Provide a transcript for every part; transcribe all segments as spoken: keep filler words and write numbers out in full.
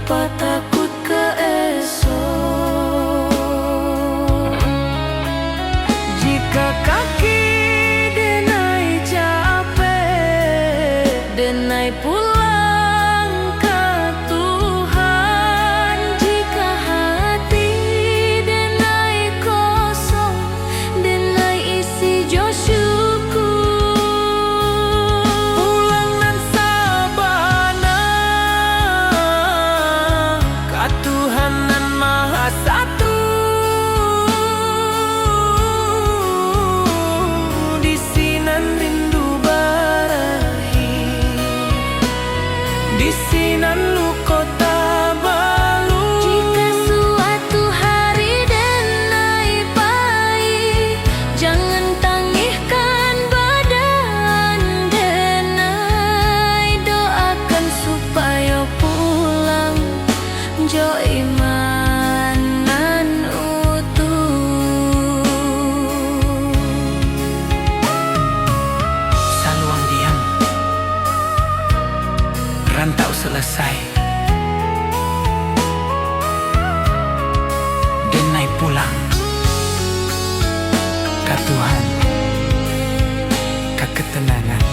Patakuik ka esok. Jika kaki denai capek, denai pulang ka Tuhan. Jika hati denai kosong, denai isi jo syukur. Pulang nan sabana ka Tuhan Nan Maha Satu. Di sinan rindu barahi, di sinan luko tabalu. Jika suatu hari denai pai, jangan tangihkan badan denai, doakan supayo pulang jo iman nan utuh. Saluang diam, rantau salasai. Denai pulang ka Tuhan, ka katanangan.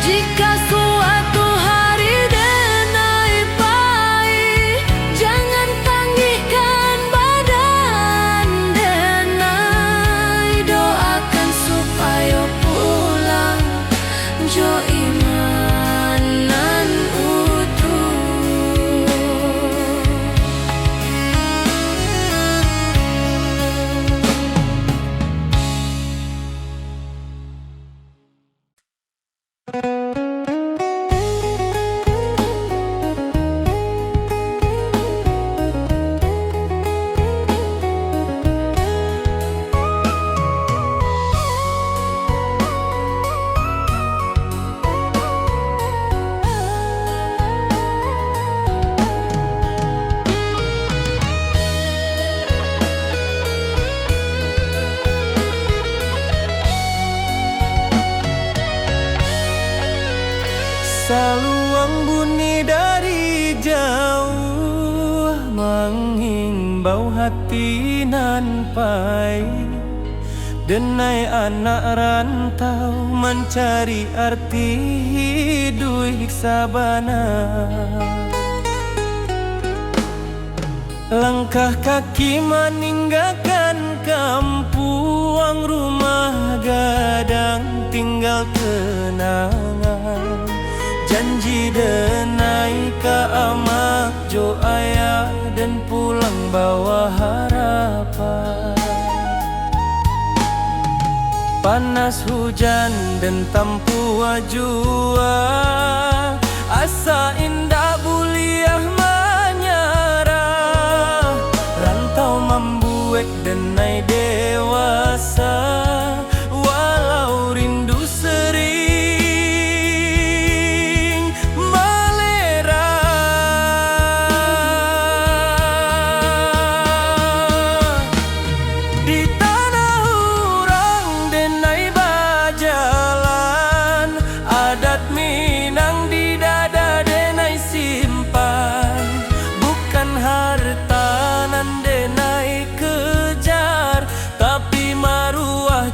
Jika suatu hari denai pai, jangan tangihkan badan denai, doakan supayo pulang jo iman nan utuh. Saluang bunyi dari jauah, mangimbau hati nan pai. Denai anak rantau mancari arti hiduik sabana. Langkah kaki maninggakan kampuang, rumah gadang tinggal kenangan. Janji denai ka amak jo ayah, den pulang bawa harapan. Panas hujan den tampuah jua, asa indak buliah manyarah. Rantau mambuek denai dewasa, walau rindu sering malera. Di tanah urang denai bajalan, adat Minang di dada denai simpan. Bukan harta nan denai kejar, tapi maruah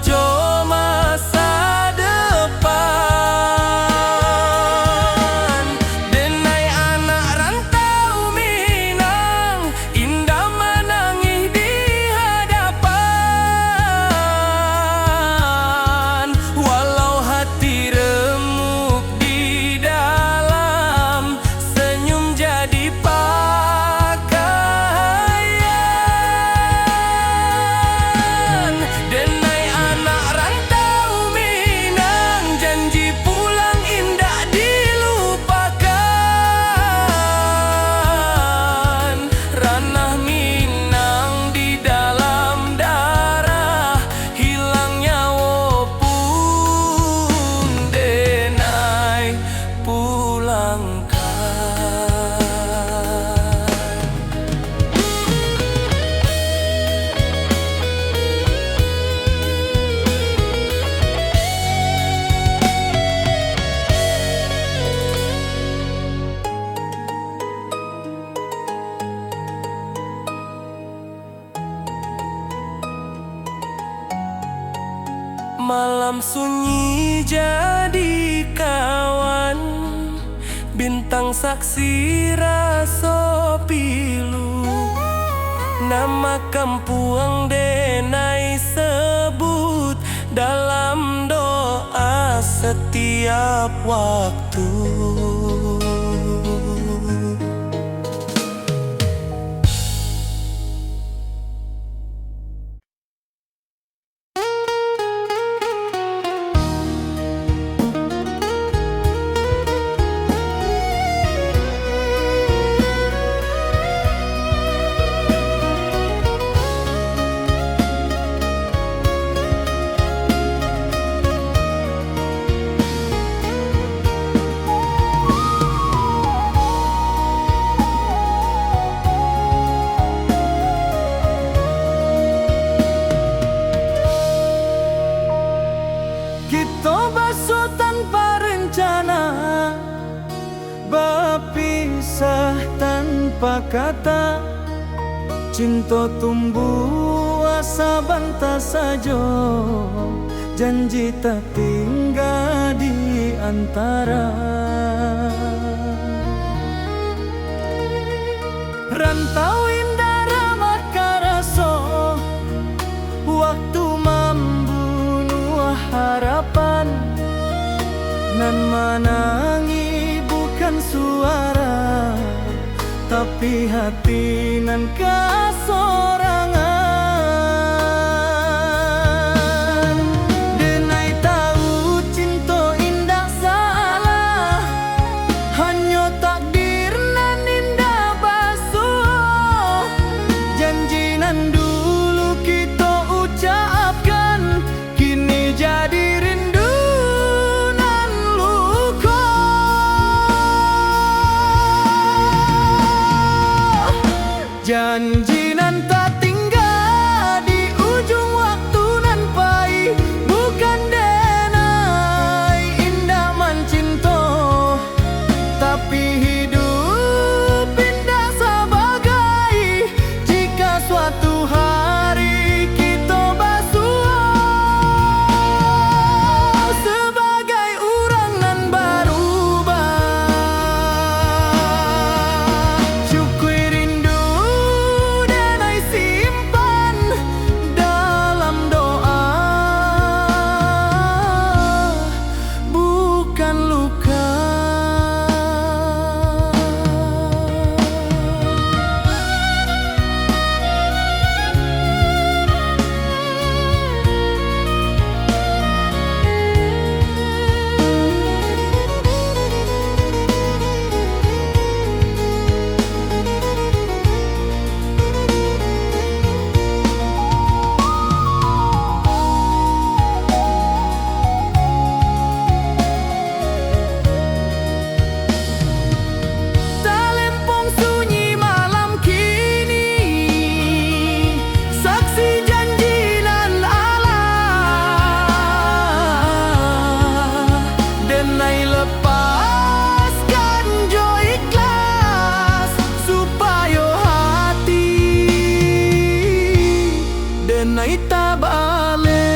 Malam sunyi jadi kawan, bintang saksi raso pilu. Nama kampuang denai sebut dalam doa setiap waktu. Kito basuo tanpa rencana, bapisah tanpa kata. Cinto tumbuah sabanta sajo, janji tatingga di antara. Rantau indak ramah karaso, waktu mambunuah harapan. Nan manangih bukan suara, tapi hati nan kasorangan. Denai tahu cinto indak salah, hanyo takdir nan indak basuo. Janji nan dulu kito ucapkan, kini jadi rindu nan luko. Janji nan tatingga di ujuang waktu nan pai, bukan denai indak mancinto, tapi hidup indak sabagai. Jika suatu hari kito basuo sabagai urang nan barubah, cukui rindu denai simpan dalam doa, bukan luka. Talempong sunyi malam kini, saksi janji nan alah, denai lepaskan jo ikhlas, supayo hati denai tabaleh.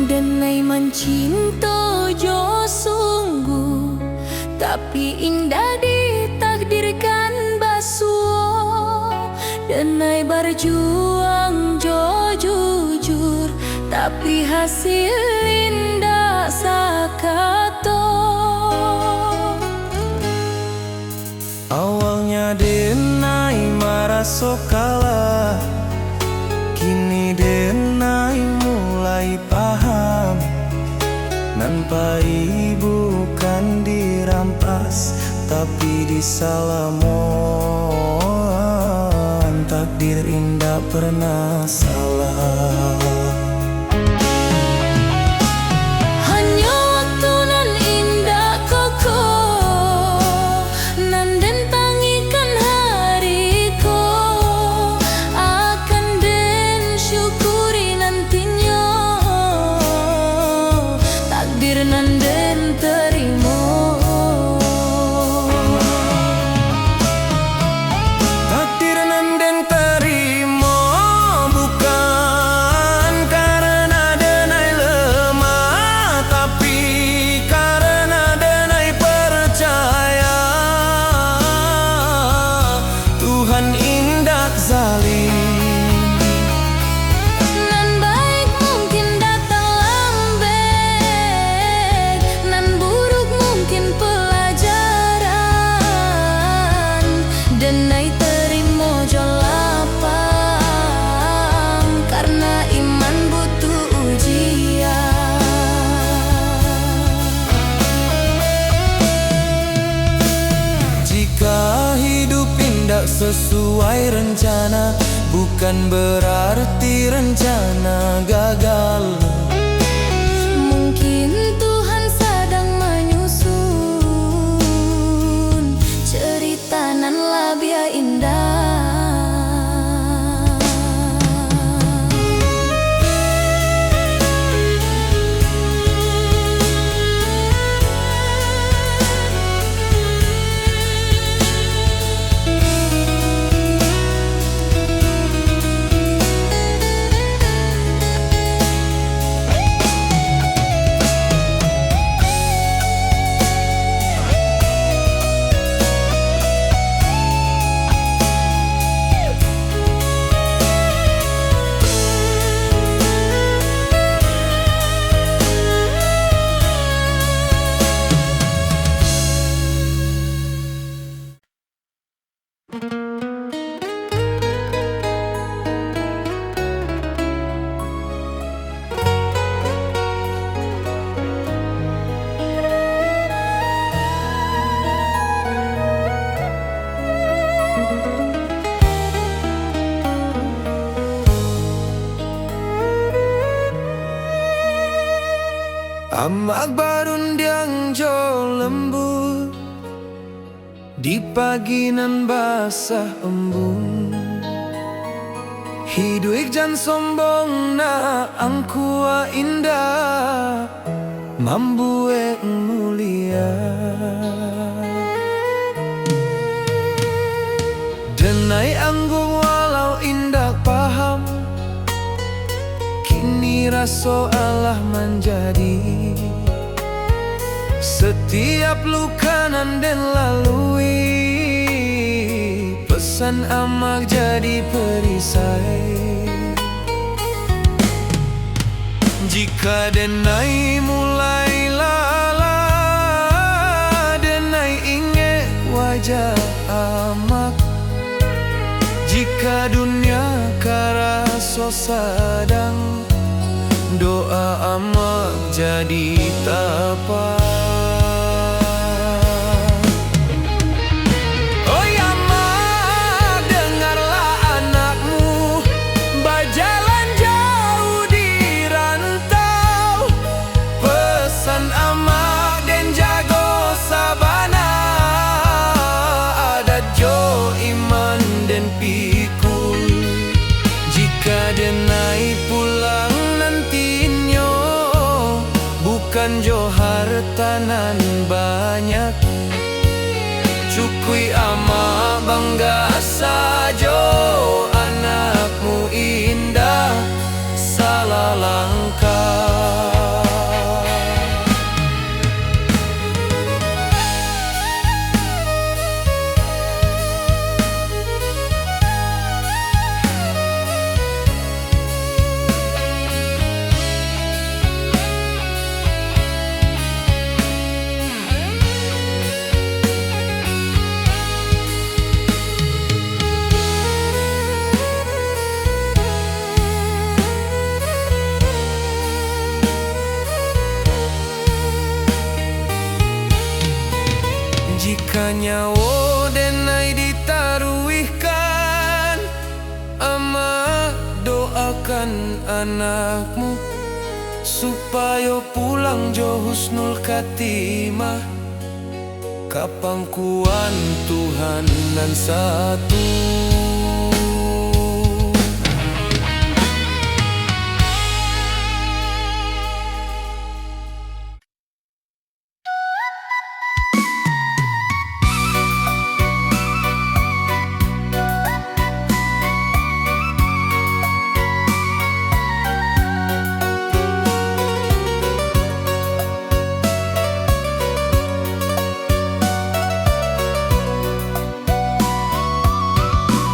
Denai mancinto jo sungguh, tapi indak ditakdirkan basuo. Denai barjuang jo jujur, tapi hasil indak sakato. Awalnya denai maraso kalah, kini denai mulai paham. Nan pai bukan dirampas, tapi disalamon. Tak takdir indak pernah salah. Hanyo waktu nan indak kokoh, nan den tangikan hari ko, akan den syukuri nantinyo takdir nan den tarimo. Takdir nan den tarimo bukan karena denai lemah, tapi karena denai percaya Tuhan indak zalim. Nan baik mungkin datang lambek, nan buruk mungkin pelajaran. Denai tarimo jo lapang, karena iman butuh ujian. Jika hidup indak sesuai rencana, bukan berarti rencana gagal. Mungkin Tuhan sadang manyusun cerita nan labiah indah. Amak barundiang jo lembut, di pagi nan basah embun. Hiduik jan sombong nak, angkuah indak mambuek mulia. Denai angguang walau indak paham, kini raso alah manjadi. Satiap luka nan den lalui, pesan amak jadi perisai. Jika denai mulai lalah, denai ingek wajah amak. Jika dunia karaso sadang, doa amak jadi tapa. Oi amak, dengarlah anakmu bajalan jauh di rantau. Pesan amak den jago sabana, adat jo iman den pikul. Jika denai pulang nantinyo, bukan jo harta anakmu, supayo pulang jo husnul khatimah ka pangkuan Tuhan nan satu.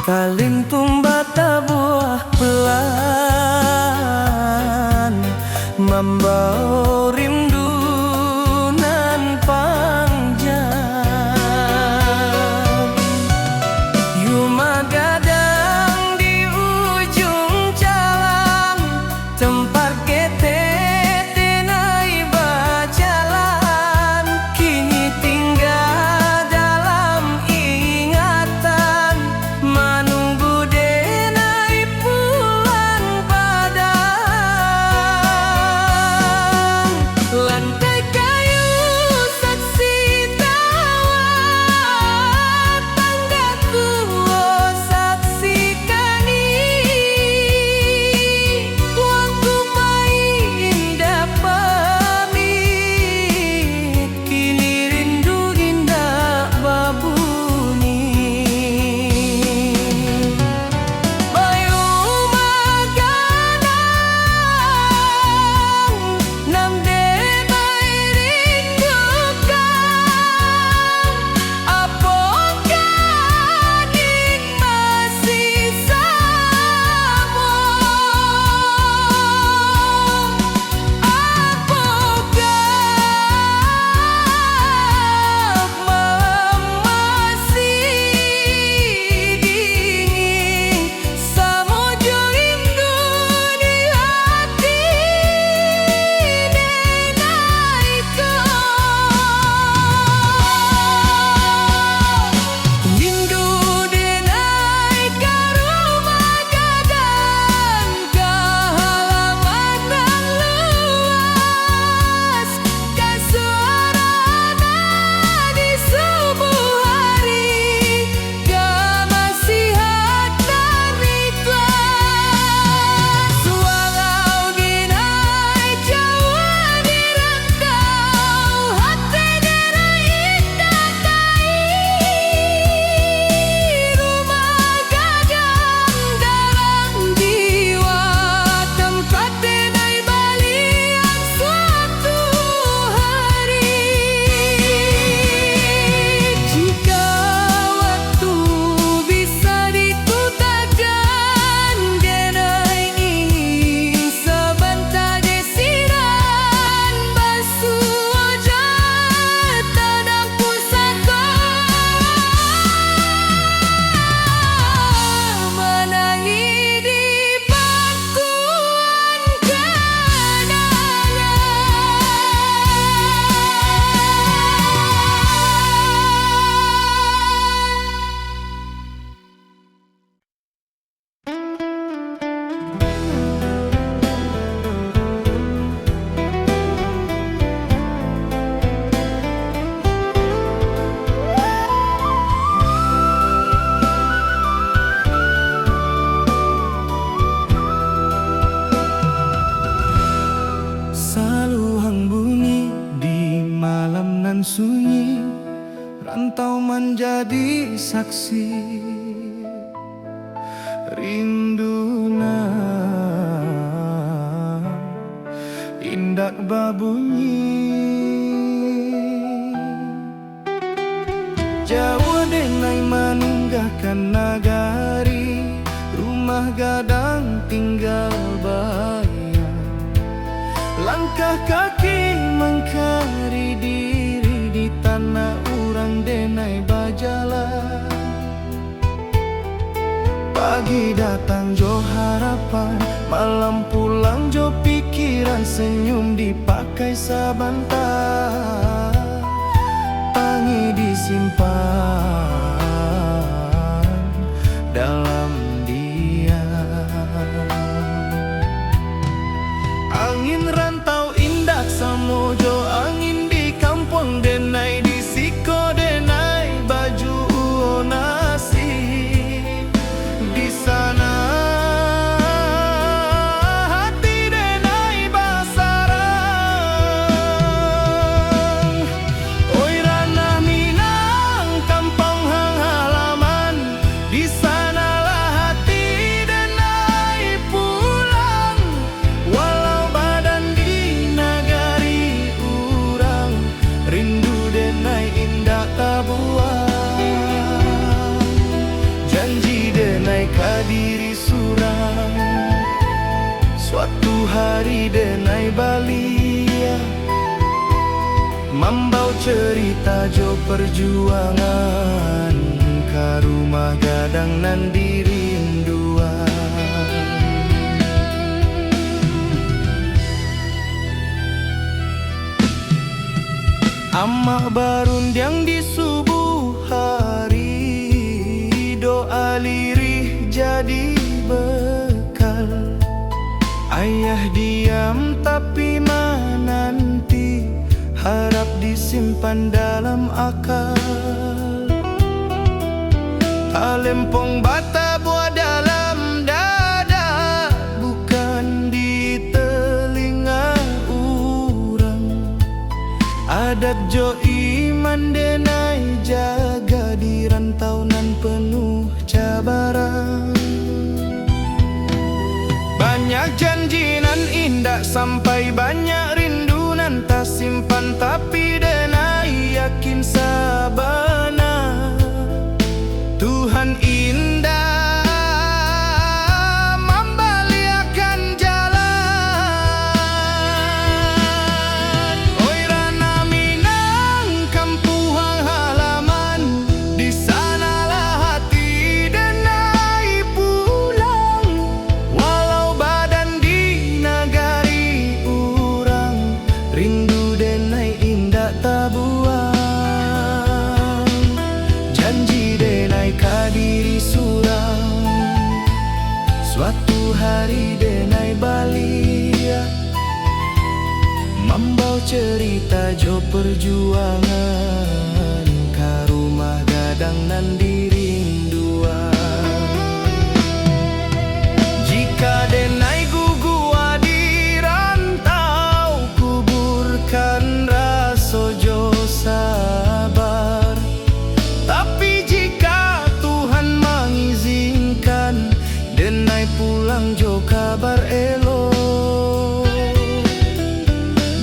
Kalintuang batabuah pelan, mambawa rindu nan panjang. Rumah gadang di ujung jalan, tempat ketek denai bajalan, kini tinggal dalam ingatan, manunggu denai pulang padan. Lantai kayu saksi tawa, tangga tuo saksi kani. Waktu pai indak pamit, kini rindu indak babunyi. Bayu maganang, nan dek bairindukan, apo gadang masih samo? Apokah malam masih dingin, samo jo rindu di hati denai ko? Rindu denai ka rumah gadang, ka halaman nan luas, ka suara anak di subuah hari, ka nasihat nan ikhlas. Walau denai jauah di rantau, hati denai indak tahi. Rumah gadang dalam jiwa, tempat denai baliak suatu hari. Jika waktu bisa diputakan, denai ingin sabanta dek sinan basuo jo tanah pusako, manangih di pangkuan kanangan. Saluhang bunyi di malam nan sunyi, rantau manjadi saksi. Rindu nan indak babunyi. Jauah denai maninggakan nagari, rumah gadang tinggal bayang. Langkah kaki mangkari diri, di tanah urang denai bajalan. Pagi datang jo harapan, malam pulang jo pikiran, senyum dipakai sabanta, tangih disimpan dalam diam. Ka diri surang. Suatu hari denai baliak, mambao cerita jo perjuangan ka rumah gadang nan dirinduan. Amak barundiang di subuh hari, doa lirih jadi bekal. Ayah diam tapi mananti, harap disimpan dalam akal. Talempong batabuah dalam dada, bukan di telinga urang. Adat jo iman denai jaga di rantau nan penuh cabaran. Banyak janji nan indak sampai, banyak rindu nan tasimpan, tapi denai yakin sabana Tuhan indak mambaliakan jalan. Oi Ranah Minang, kampuang halaman, di sanalah hati denai pulang. Walau badan di nagari urang, rindu denai indak tabuang. Janji denai ka diri surang, suatu hari denai baliak, mambao cerita jo perjuangan ka rumah gadang nan dirinduan. Jika denai guguah di rantau, kuburkan raso jo sabar. Tapi jika Tuhan mangizinkan, denai pulang jo kabar elok.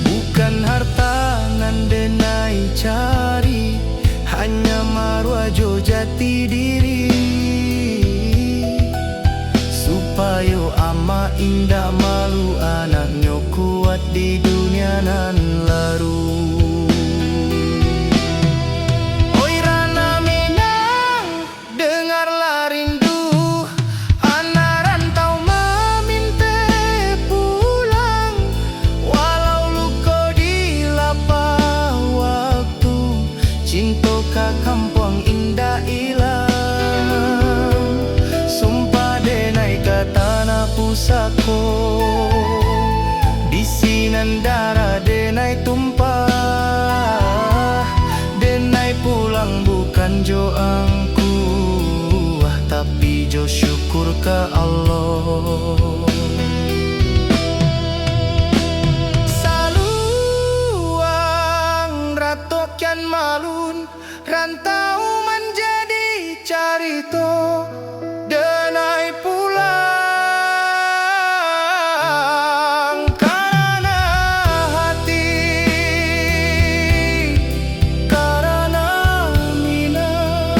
Bukan harta nan denai cari, hanya maruah jo jati diri. Supayo amak indak malu, anaknyo kuat di dunia nan laruih. Oi Ranah Minang, dengarlah rindu, anak rantau mamintak pulang. Walau luko dilapah waktu, cinto ka kampuang indak ilang. Sumpah denai ka tanah pusako, di sinan darah denai tumpah. Denai pulang bukan jo angkuah, tapi jo syukur ka Allah. Saluang ratok kian malun, rantau manjadi carito, denai pulang karano hati, karano minang.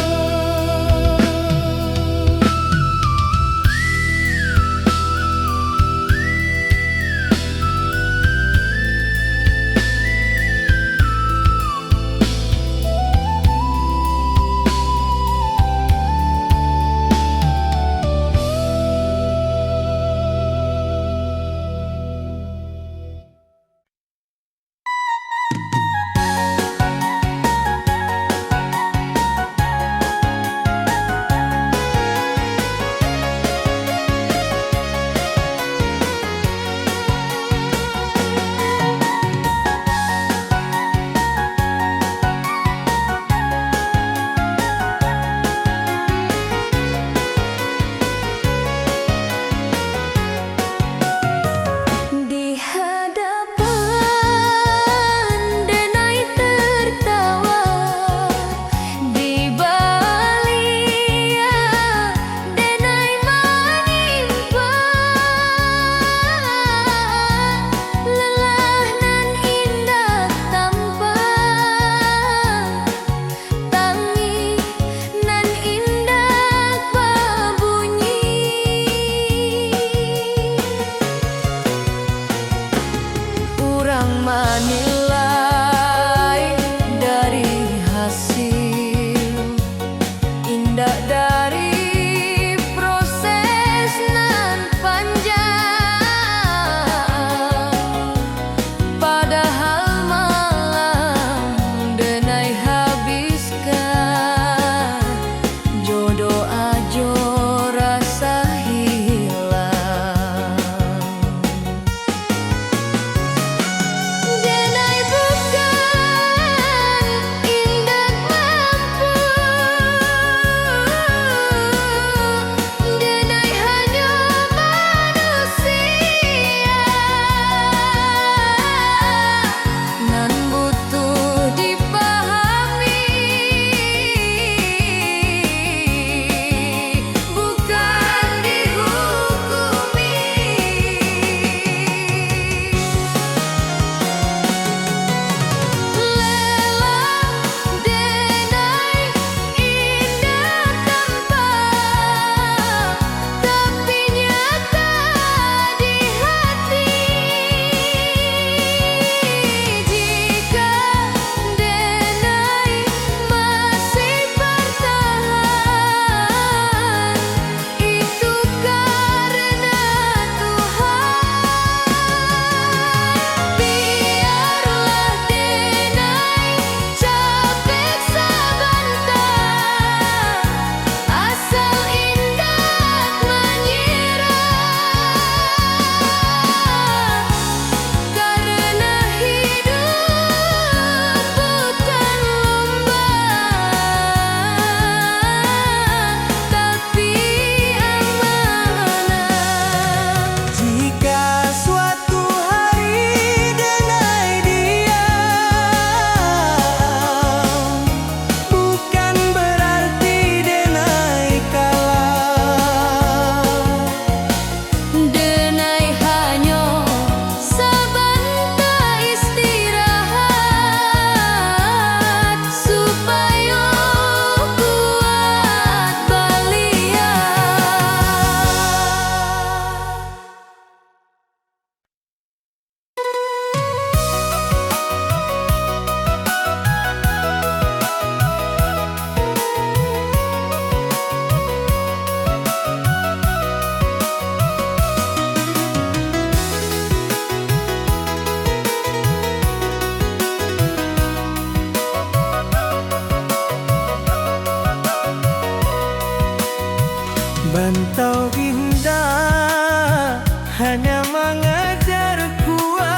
Tau indak hanya mangajar kuat,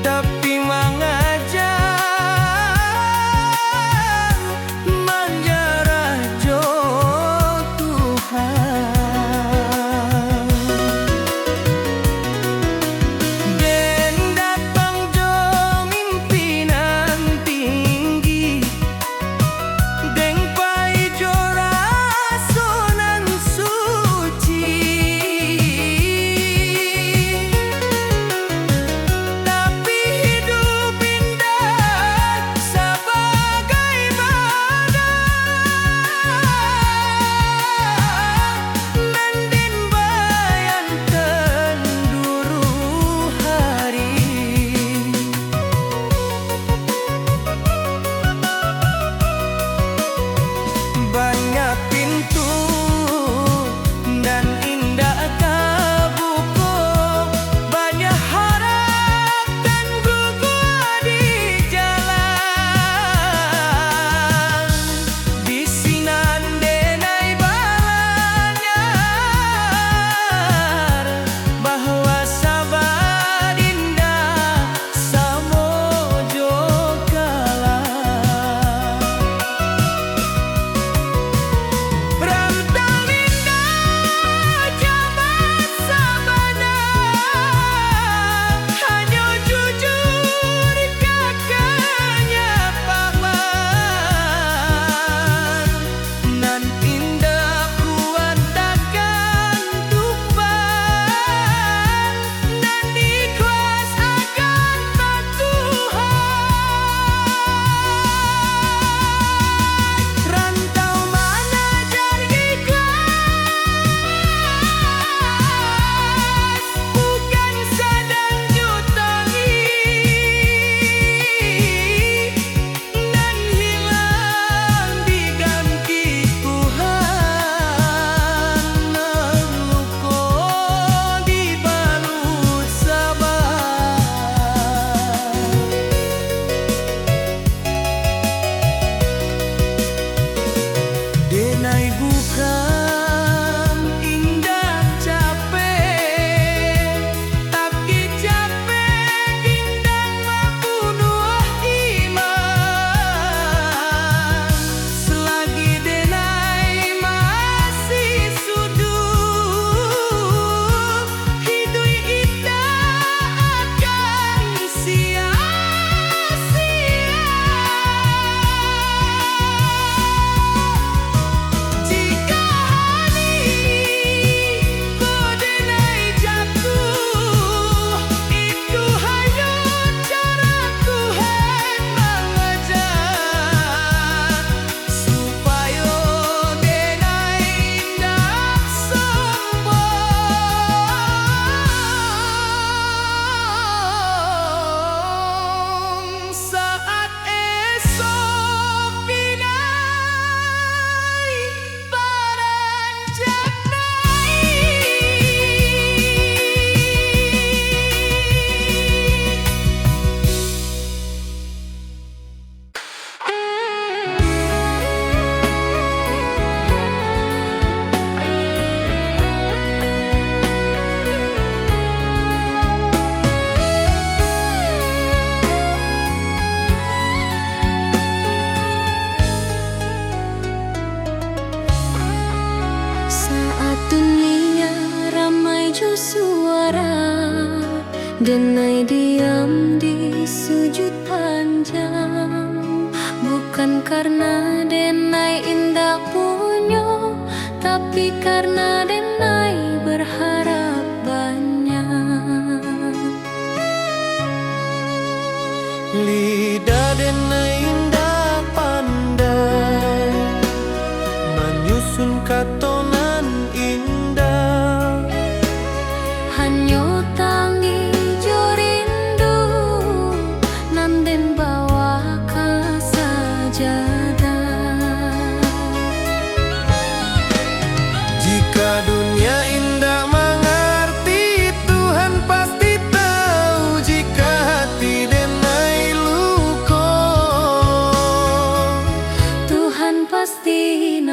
tapi mangajar manjarah jo Tuhan. Den datang jo mimpi nan tinggi, deng pai jo raso nan suci. Tapi hidup indak sabagai badan, nan den bayankan duruh hari. Banyak pintu nan indak tabuko, banyak harap nan gugur di jalan. Di sinan denai balanyar, bahwa sabar indak samo jo kalah. Rantau indak jaman sabana, hanyo jujur ka kanya paman. Nan indak kuat takkan tumpang, nan ikhlas akan batuhan. Rantau mangajar ikhlas, bukan sadang jo tangih. Nan hilang diganti Tuhan, nan luko dibalut sabar. Denai bukan indak capek, tapi capek indak mambunuah iman. Selagi denai masih sudut, hiduik indak akan sia-sia. Jika hari ko denai jatuah, itu hanyo cara Tuhan mangaja, supayo denai indak sombong saat esok pinai paranjak nai. Saat dunia ramai jo suara, denai diam di sujud panjang. Bukan karena denai indak punyo, tapi karena denai berharap banyak. Lidah denai indak pandai manyusun kato nan indah. Hanyo tangih jo rindu nan den bawa ka sajadah. Jika dunia indak mangarti, Tuhan pasti tahu. Jika hati denai luko, Tuhan pasti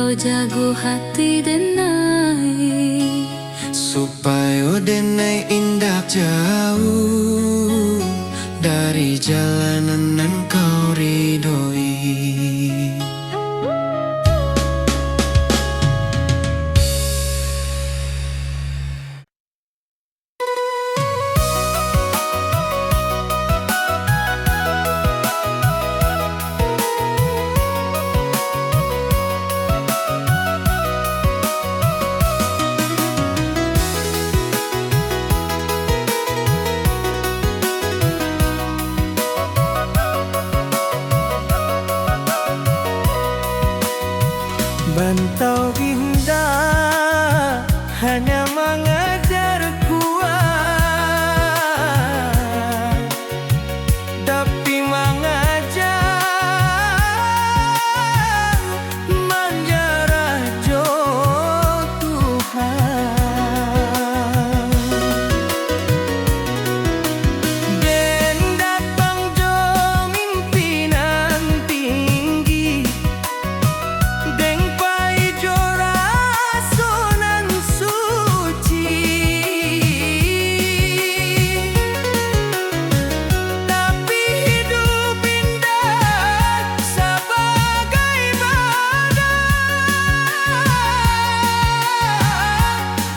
Jago hati denai, supayo denai indak jauah dari jalan nan kau ridoi. Bantau indak hanya mangajar kuaik, tapi mangajar manjarah jo Tuhan. Den datang jo mimpi nan tinggi, den pai jo raso nan suci. Tapi hidup indak sabagai badak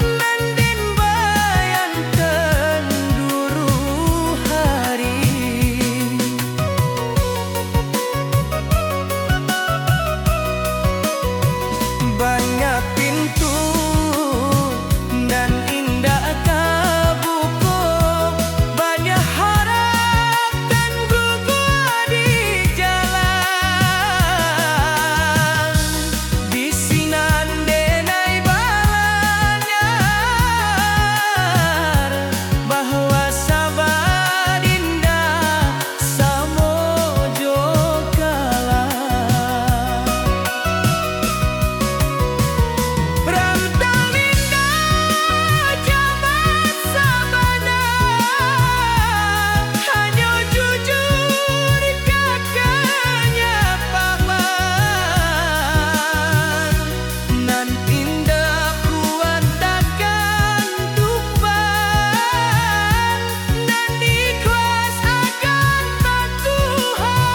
nan den bayangkan duruh hari. Banyak pintu nan indak kabuko, banyak harap nan gugur di jalan. Di sinan denai balanyar, bahwa saba indak samo jo kalah. Rantau indak jaman sabana, hanyo jujur ka kanyapaman. Nan indak kuantakan tumpang, nan ikhlas akan batuhan.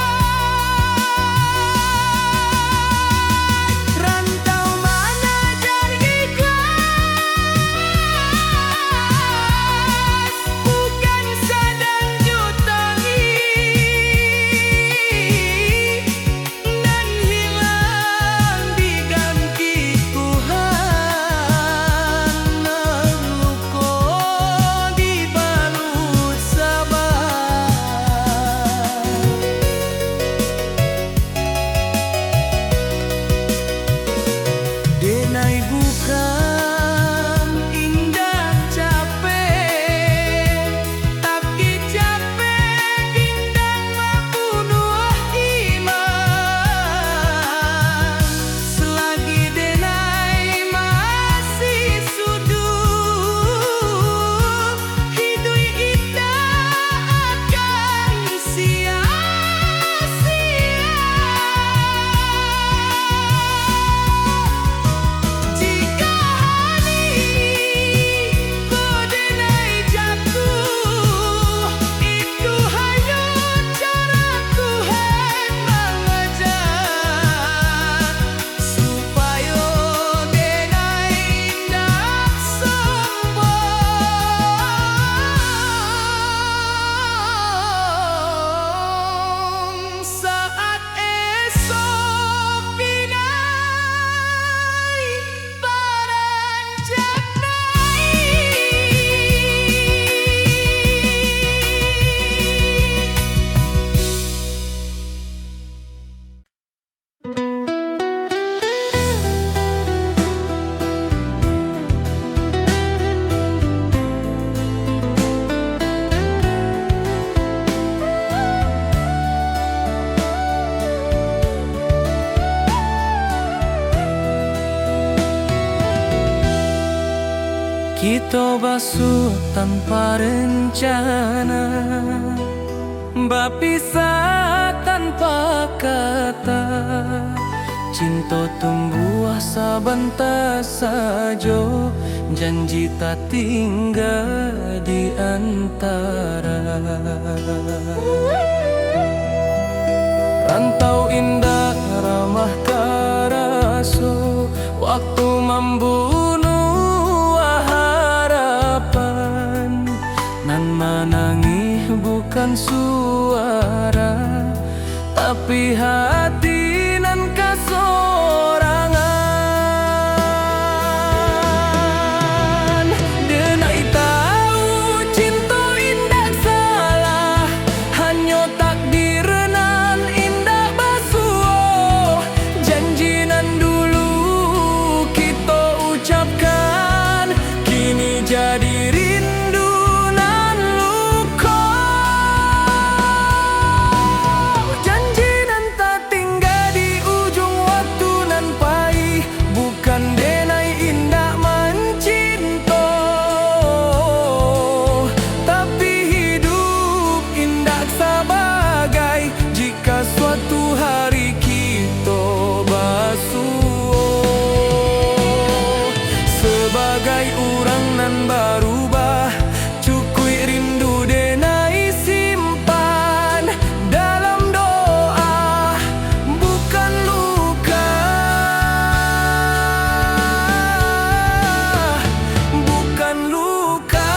Rantau manajar ikhlas, bukan sadang jo tangih. Nan hilang diganti Tuhan, nan luko dibalut sabar. Denai bukan indak capek, tapi capek indak mambunuah iman. Selagi denai masih suduik, hiduik indak akan sia-sia. Jika hari ko denai jatuah, itu hanyo cara Tuhan mangaja. Supayo denai indak sombong saat esok pinai paranjak nai. Kito basuo tanpa rencana, bapisah tanpa kata. Cinto tumbuah Sabanta sajo janji tatingga di antara. Rantau indak ramah taraso, waktu mambunuah harapan. Nan manangih bukan suara, tapi hati nan kasorangan. Denai tahu cinto indak salah, hanyo takdir nan indak basuo. Janji nan dulu kito ucapkan, kini jadi rindu nan luko. Janji nan tatingga di ujuang waktu nan payi, bukan denai indak mancinto, tapi hidup indak sabagai jika suatu hari kito basuo. Sabagai urang nan barubah, cukuik rindu denai simpan dalam doa, bukan luka, bukan luka.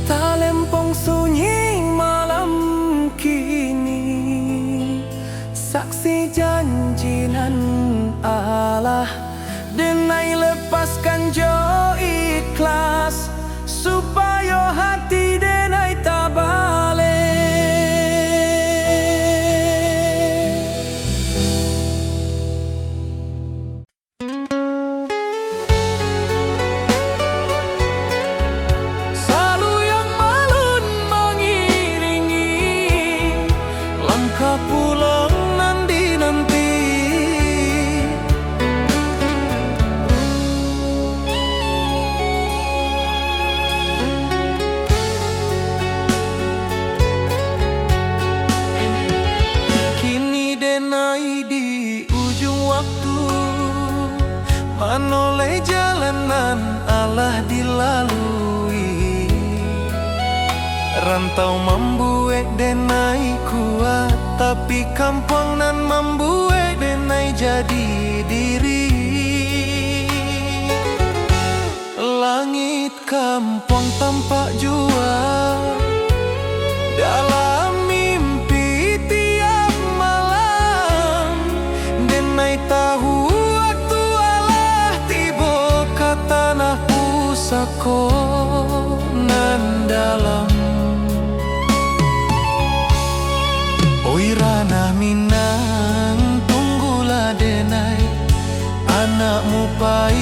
Talempong sunyi malam kini, saksi janji nan alah denai lepaskan jo ikhlas, supayo hati denai tabaleh. Saluyang malun mangiringi langkah pulang nan dinanti. Kini denai di ujuang waktu, manoleh jalan nan alah dilalui. Rantau mambuek denai kuat, tapi kampuang nan mambuek denai jadi diri. Langik kampuang tampak jua dalam mimpi tiap malam. Denai tahu waktu alah tibo ka tanah pusako nan dalam. Oi ranah Minang, tunggulah denai. Anakmu pai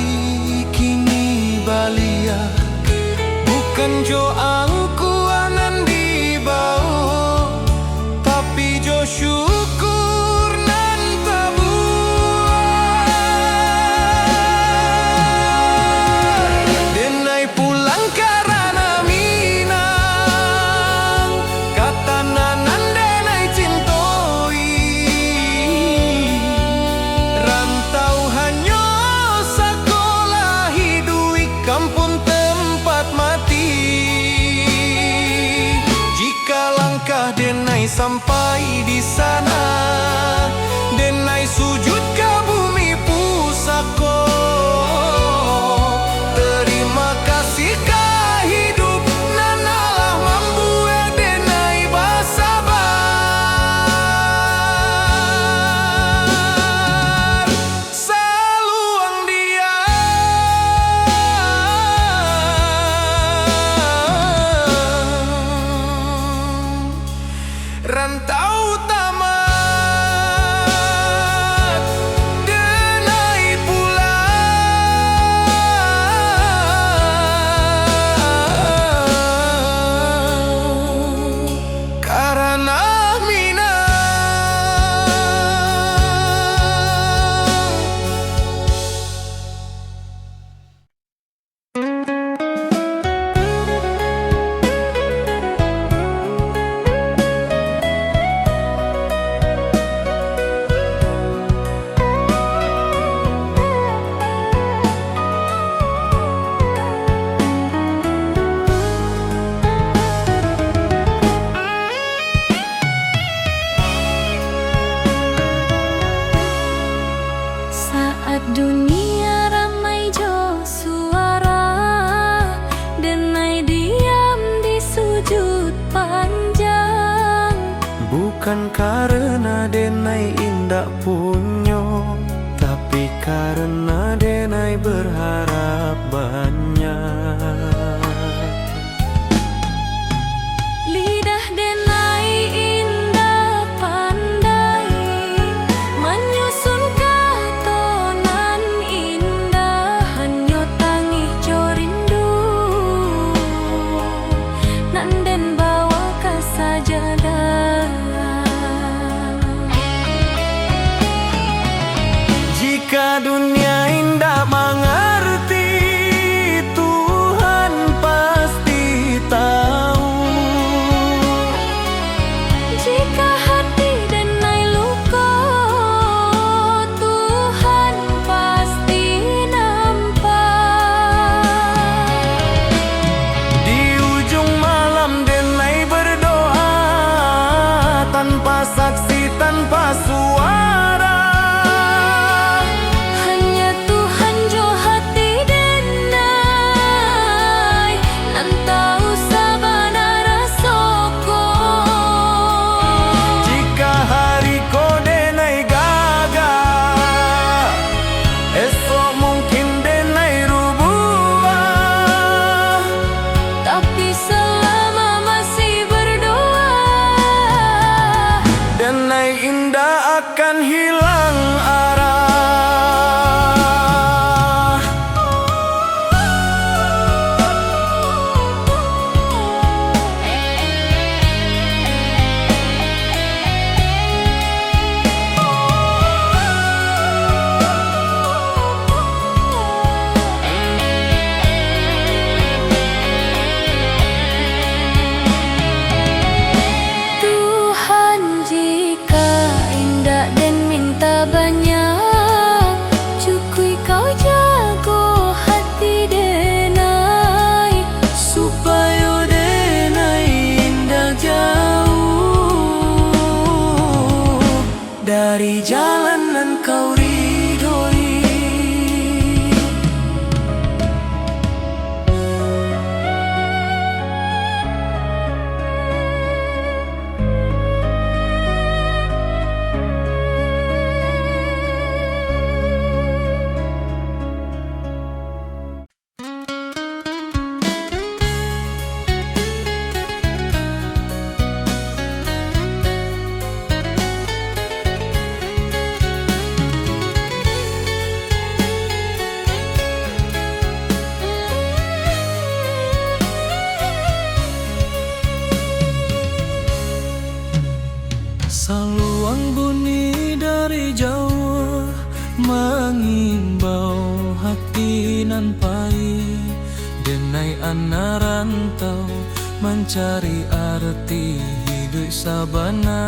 kini baliak, bukan jo angku nan dibao, tapi jo syukur nan tabuak. Denai pulang ka ranah Minang, ka tanah nan denai cintoi. Rantau hanyo sakolah iduik, kampuang tempat mati. punyo, tapi karena denai berharap banyak. Lidah denai indak pandai manyusun kato nan indah, hanyo tangih jo rindu nan den bawa ka sajadah. Jika dunia indak mangarti, Tuhan pasti tahu. Jika hati denai luko, Tuhan pasti nampak. Di ujung malam denai berdoa, tanpa saksi, tanpa suara. Hanya Tuhan jo hati denai, nan tahu sabana raso ko. Jika hari ko denai gagah, esok mungkin denai rubuah. Tapi salama masih berdoa, denai indak akan hilang arah. Tuhan, jika indak den minta banyak, cukuik Kau jago hati denai, supayo denai indak jauah dari jalan nan Kau ridhoi. Saluang bunyi dari jauah, mangimbau hati nan pai, denai anak rantau mancari arti hiduik sabana.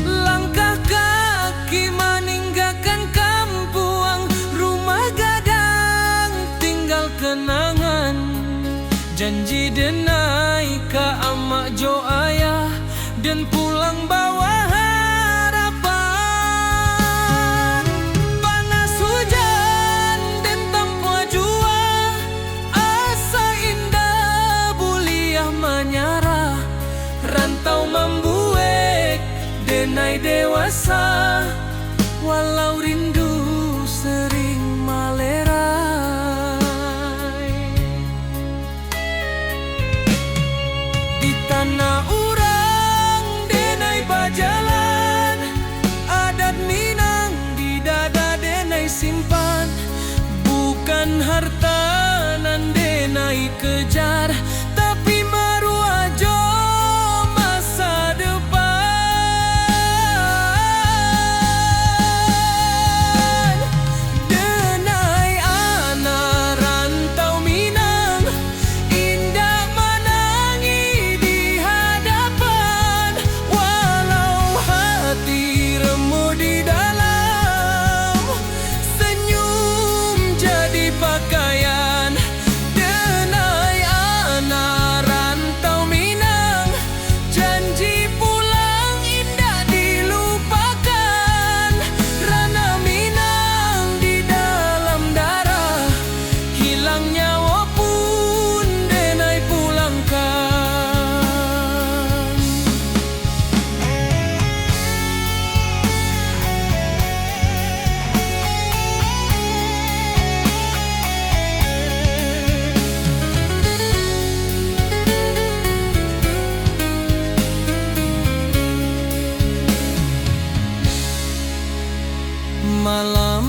Langkah kaki maninggakan kampuang, rumah gadang tinggal kenangan. Janji denai ka amak jo ayah, den pulang bawa harapan. Panas hujan den tampuah jua, asa indak buliah manyarah. Rantau mambuek denai dewasa, walau rindu sering malerai. Di tanah urang denai bajalan, adat Minang di dada denai simpan. Bukan harta nan denai kejar, tapi maruah jo masa depan. Denai anak rantau Minang, indak manangih di hadapan, walau hati remuk di dalam, senyum jadi pakaian. Denai anak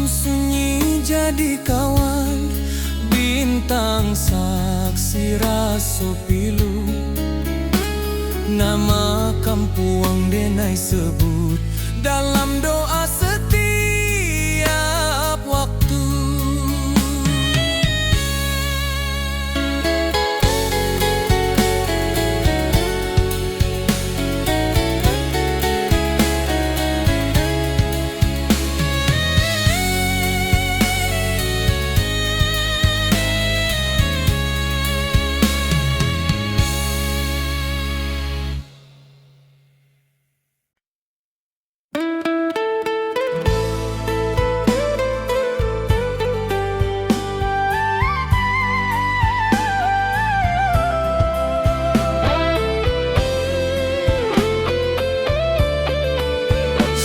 Sunyi jadi kawan, bintang saksi raso pilu. Nama kampuang denai sebut dalam doa setiap waktu.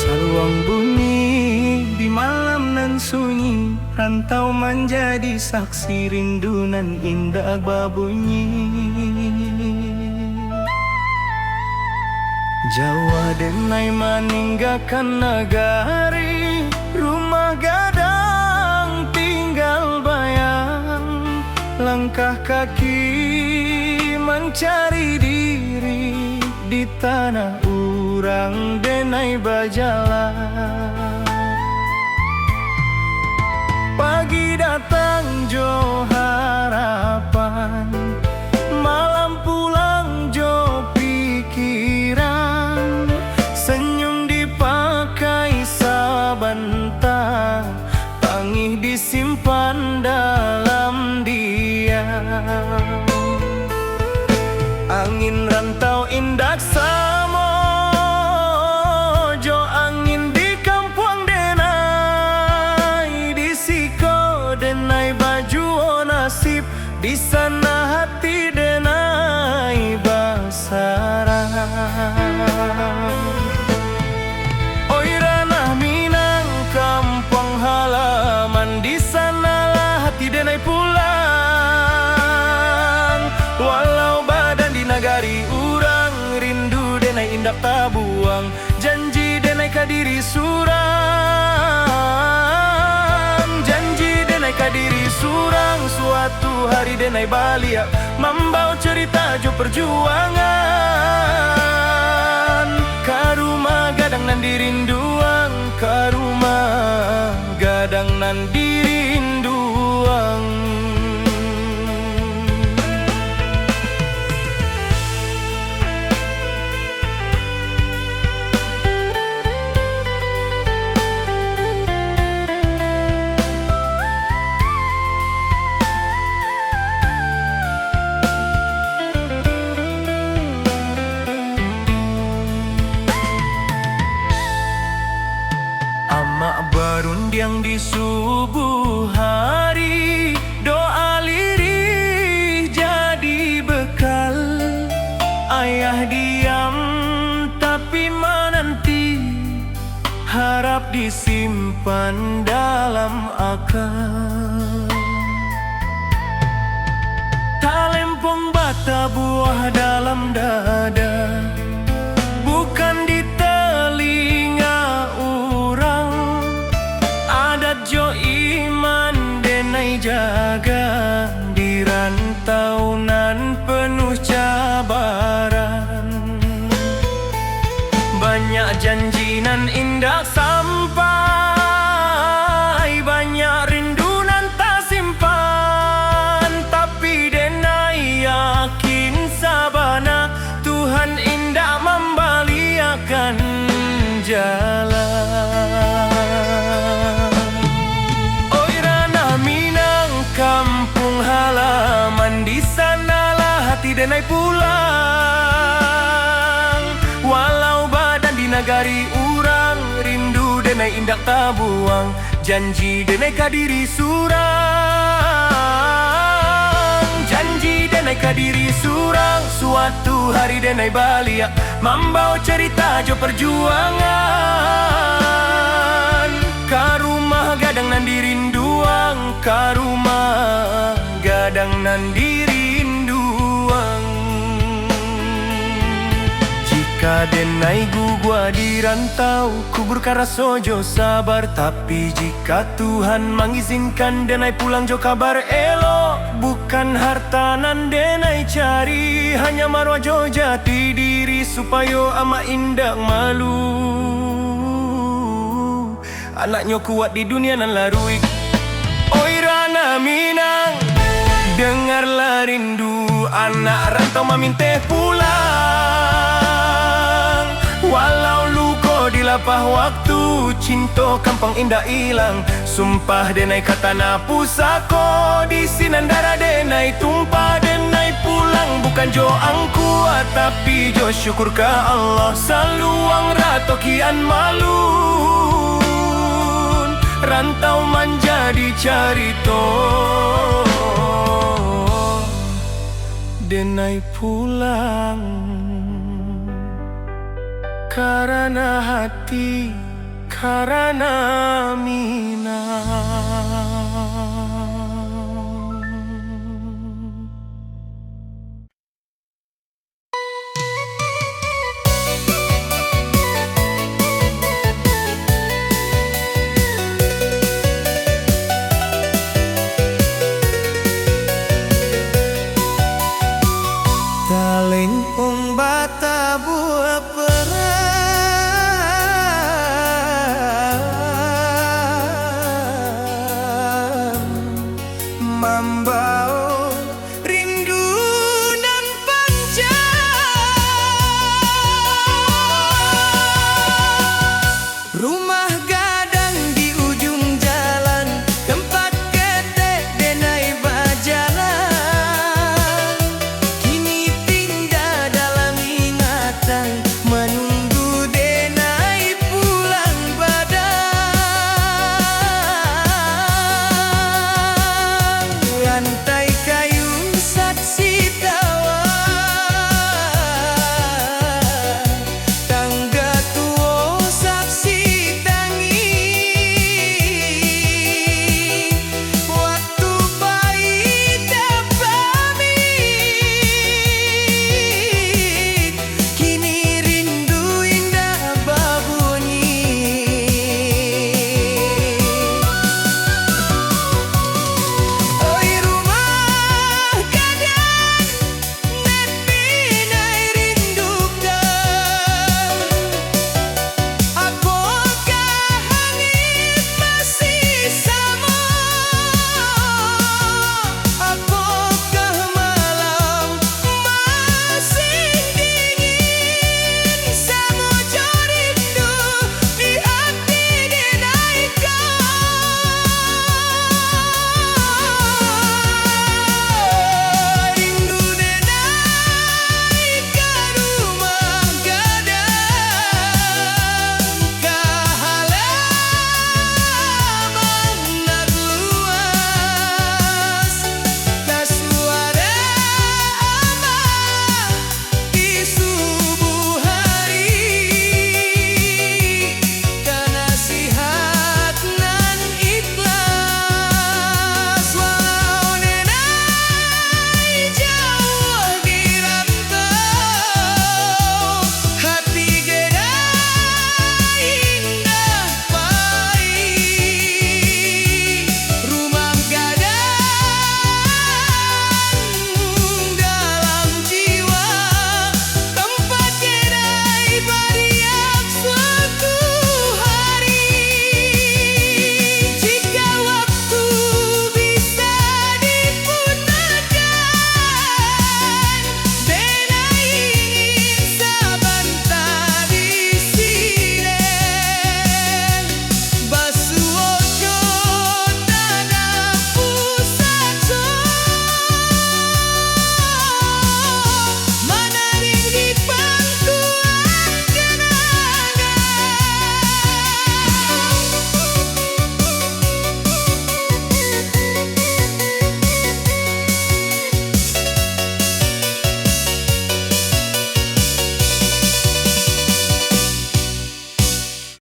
Saruang bunyi di malam nan sunyi, rantau manjadi saksi rindu nan indak babunyi. Jauah denai maninggakan nagari, rumah gadang tinggal bayang, langkah kaki mancari diri, di tanah urang denai bajalan. Pagi datang jo harapan, malam pulang jo pikiran. Senyum dipakai sabanta, tangih disimpan dalam diam. Angin rantau indak samo jo angin di kampuang denai. Di siko denai bajuo nasib, di sana hati denai basarang. Oi ranah Minang, kampuang halaman, di sanalah hati denai pulang. Walau badan di nagari urang, rindu denai indak tabuang. Janji denai ka diri surang, janji denai ka diri surang. Suatu hari denai baliak, mambao carita jo parjuangan. Ka rumah gadang nan dirinduang, ka rumah gadang nan dirinduang. Amak barundiang di subuh hari, doa lirih jadi bekal. Ayah diam tapi mananti, harap disimpan dalam aka. Talempong batabuah dalam dada, bukan di talinga urang. Adat jo iman denai jaga, di rantau nan penuh cabaran. Banyak janji nan indak sampai, banyak rindu nan tasimpan, tapi denai yakin sabana, Tuhan indak mambaliakan jalan. Oi ranah Minang, kampuang halaman, di sanalah hati denai pulang. Walau badan di nagari urang, rindu denai indak tabuang. Janji denai ka diri surang, janji denai ka diri surang. Suatu hari denai baliak, mambao carita jo parjuangan. Ka rumah gadang nan dirinduang, ka rumah gadang nan dirinduang. Jika Ka denai gugua di rantau, kuburkan raso jo sabar. Tapi jika Tuhan mangizinkan denai pulang jo kabar elok, bukan harta nan denai cari, hanya maruah jo jati diri, supayo amak indak malu. Anaknyo kuat di dunia nan laruik. Oi Rana Minang, dengarlah rindu, anak rantau maminteh pulang. Walau luko dilapah waktu, cinto kampuang indak ilang. Sumpah denai ka tanah pusako, di sinan darah denai tumpah. Denai pulang bukan jo angku, tapi jo syukur ka Allah. Saluang rato kian malun, rantau manjadi carito. Denai pulang karana hati, karana Minang. Talempong batabua perang, mambo